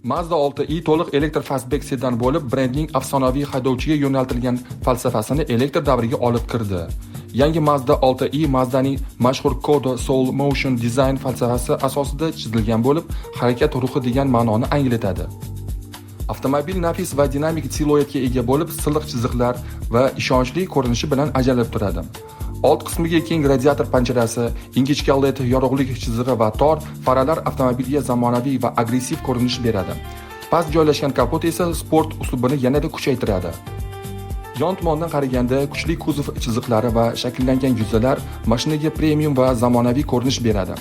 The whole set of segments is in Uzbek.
Mazda 6e to'liq elektr fastback sedan bo'lib, brendning afsonaviy haydovchiga yo'naltirilgan falsafasini elektr davriga olib kirdi. Yangi Mazda 6e Mazdaning mashhur Kodo Soul Motion dizayn falsafasi asosida chizilgan bo'lib, harakat ruhi degan ma'noni anglatadi. Avtomobil nafis va dinamik siluetga ega bo'lib, silliq chiziqlar va ishonchli ko'rinishi bilan ajralib turadi. Old qismiga keng radiator panjarasi, ingichka LED yorug'lik chizig'i va tor faralar avtomobilga zamonaviy va agressiv ko'rinish beradi. Past joylashgan kapot esa sport uslubini yanada kuchaytiradi. Yon tomondan qaraganda kuchli kuzov chiziqlari va shakllangan yuzalar mashinaga premium va zamonaviy ko'rinish beradi.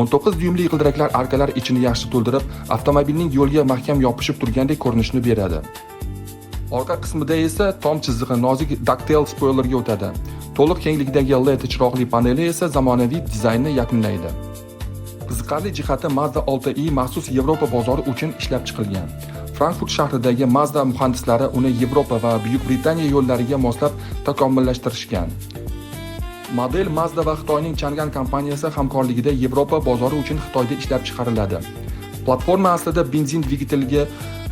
19 dyumli g'ildiraklar arkalar ichini yaxshi to'ldirib, avtomobilning yo'lga mahkam yopishib turgandek ko'rinishni beradi. Orqa qismida esa tom chizig'i nozik ducktail spoilerga o'tadi. To'liq kenglikdagi LED chiroqli paneli esa zamonaviy dizaynni yakunlaydi. Qiziqarli jihati, Mazda 6e maxsus Yevropa bozori uchun ishlab chiqilgan. Frankfurt shahridagi Mazda muhandislari uni Yevropa va Buyuk Britaniya yo'llariga moslab takomillashtirishgan. Model Mazda va Xitoyning Changan kompaniyasi hamkorligida Yevropa bozori uchun Xitoyda ishlab chiqariladi. Platforma aslida benzin dvigateliga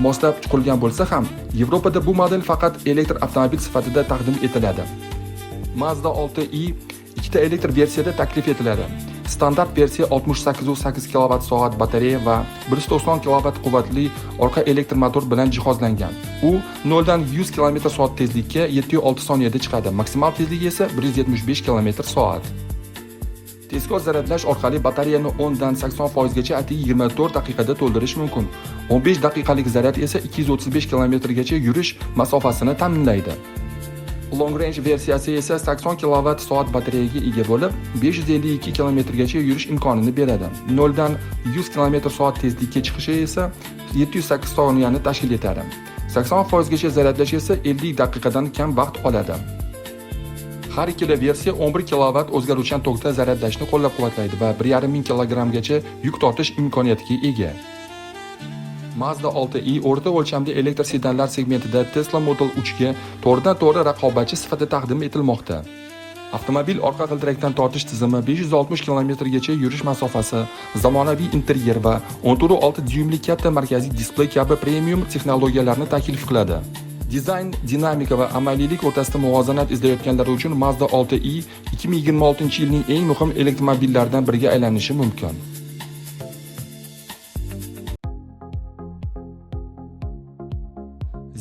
moslab qurilgan bo'lsa ham, Yevropada bu model faqat elektr avtomobil sifatida taqdim etiladi. Mazda 6e ikkita elektr versiyada taklif etiladi. Standart versiya 68,8 kWh batareya va 190 kW quvvatli orqa elektr motor bilan jihozlangan. U 0 dan 100 km/soat tezlikka 7,6 soniyada chiqadi. Maksimal tezligi esa 175 km/soat. Tezkor zaryadlash orqali batareyani 10 dan 80% gacha atigi 24 daqiqada to'ldirish mumkin. 15 daqiqalik zaryad esa 235 km gacha yurish masofasini ta'minlaydi. Long Range versiyasi esa 80 kWh soat batareyaga ega bo'lib, 552 km gacha yurish imkonini beradi. 0 dan 100 km/soat tezlikka chiqishi esa 708 soniyani tashkil etadi. 80% gacha zaryadlash esa 50 daqiqadan kam vaqt oladi. Har ikkala versiya 11 kW o'zgaruvchan tokda zaryadlashni qo'llab-quvvatlaydi va 1,5 ming kilogrammgacha yuk tortish imkoniyatiga ega. Mazda 6e o'rta o'lchamli elektr sedanlar segmentida Tesla Model 3 ga to'g'ridan-to'g'ri raqobatchi sifatida taqdim etilmoqda. Avtomobil orqa g'ildirakdan tortish tizimi, 560 kilometrgacha yurish masofasi, zamonaviy interyer va 14,6 dyumli katta markaziy displey kabi premium texnologiyalarni taklif qiladi. Dizayn, dinamika va amaliylik o'rtasida muvozanat izlayotganlar uchun Mazda 6e 2026-yilning eng muhim elektromobillaridan biriga aylanishi mumkin.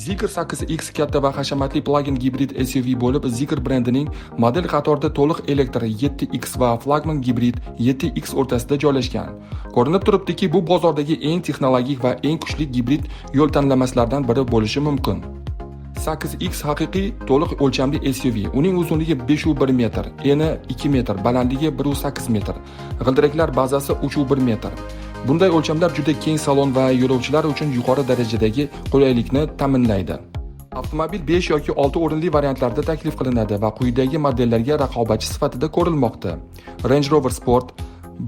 Zeekr 8X katta va hashamatli plug-in gibrid SUV bo'lib, Zeekr brendining model qatorida to'liq elektr 7X va flagman gibrid 7X o'rtasida joylashgan. Ko'rinib turibdiki, bu bozordagi eng texnologik va eng kuchli gibrid yo'l tanlamaslardan biri bo'lishi mumkin. 8X haqiqiy to'liq o'lchamli SUV. Uning uzunligi 5,1 metr, eni 2 metr, balandligi 1,8 metr. G'ildiraklar bazasi 3,1 metr. Bunday o'lchamlar juda keng salon va yo'lovchilar uchun yuqori darajadagi qulaylikni ta'minlaydi. Avtomobil 5 yoki 6 o'rinli variantlarda taklif qilinadi va quyidagi modellarga raqobatchi sifatida ko'rilmoqda: Range Rover Sport,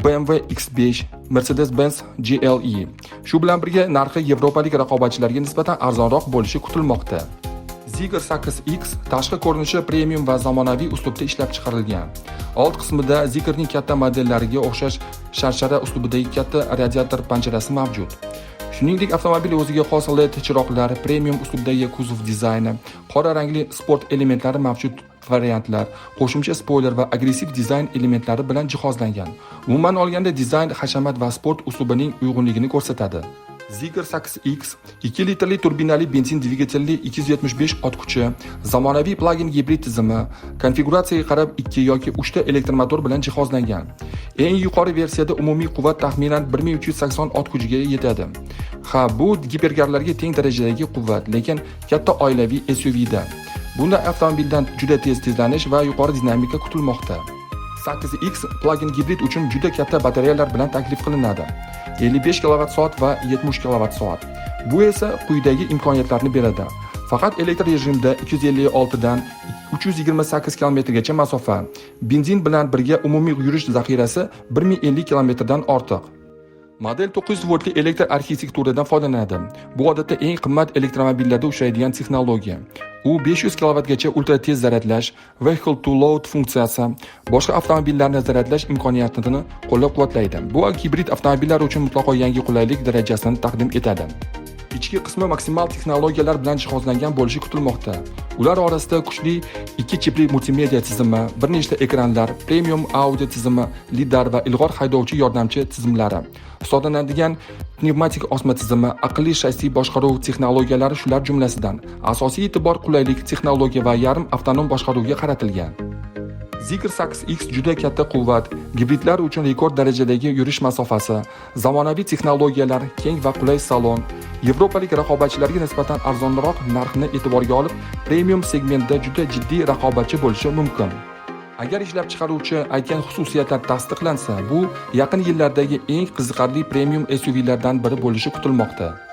BMW X5, Mercedes-Benz GLE. Shu bilan birga narxi yevropalik raqobatchilarga nisbatan arzonroq bo'lishi kutilmoqda. Zeekr 8X tashqi ko'rinishi premium va zamonaviy uslubda ishlab chiqarilgan. Old qismida Zeekrning katta modellariga o'xshash sharshara uslubidagi katta radiator panjarasi mavjud. Shuningdek, avtomobil o'ziga xos LED chiroqlar, premium uslubdagi kuzov dizayni, qora rangli sport elementlari mavjud variantlar, qo'shimcha spoiler va agressiv dizayn elementlari bilan jihozlangan. Umuman olganda, dizayn hashamat va sport uslubining uyg'unligini ko'rsatadi. Zeekr 8X 2 litrli turbinali benzin dvigatelli 275 ot kuchi, zamonaviy plug-in gibrid tizimi, konfiguratsiyaga qarab 2 yoki 3 ta elektromotor bilan jihozlangan. Eng yuqori versiyada umumiy quvvat taxminan 1380 ot kuchiga yetadi. Ha, bu giperkarlarga teng darajadagi quvvat, lekin katta oilaviy SUVda. Bunday avtomobildan juda tez tezlanish va yuqori dinamika kutilmoqda. 8X plug-in gibrid uchun juda katta batareyalar bilan taklif qilinadi: 55 kWh va 70 kWh. Bu esa quyidagi imkoniyatlarni beradi. Faqat elektr rejimda 256 dan 328 kilometrgacha masofa. Benzin bilan birga umumiy yurish zaxirasi 1050 kilometrdan ortiq. Model 900 voltli elektr arxitekturadan foydalanadi. Bu odatda eng qimmat elektromobillarda uchraydigan texnologiya. U 500 kVgacha ultra tez zaryadlash, vehicle to load funksiyasi, boshqa avtomobillarni zaryadlash imkoniyatini qo'llab-quvvatlaydi. Bu gibrid avtomobillar uchun mutlaqo yangi qulaylik darajasini taqdim etadi. Ichki qismi maksimal texnologiyalar bilan jihozlangan bo'lishi kutilmoqda. Ular orasida kuchli ikki chipli multimedia tizimi, bir nechta ekranlar, premium audio tizimi, lidar va ilg'or haydovchi yordamchi tizimlari hisoblanadigan pnevmatik osma tizimi, aqlli shassi boshqaruv texnologiyalari shular jumlasidan. Asosiy e'tibor qulaylik, texnologiya va yarim avtonom boshqaruvga qaratilgan. Zeekr 8X juda katta quvvat, gibridlar uchun rekord darajadagi yurish masofasi, zamonaviy texnologiyalar, keng va qulay salon, yevropalik raqobatchilarga nisbatan arzonroq narxni e'tiborga olib, premium segmentda juda jiddiy raqobatchi bo'lishi mumkin. Agar ishlab chiqaruvchi aytgan xususiyatlar tasdiqlansa, bu yaqin yillardagi eng qiziqarli premium SUVlardan biri bo'lishi kutilmoqda.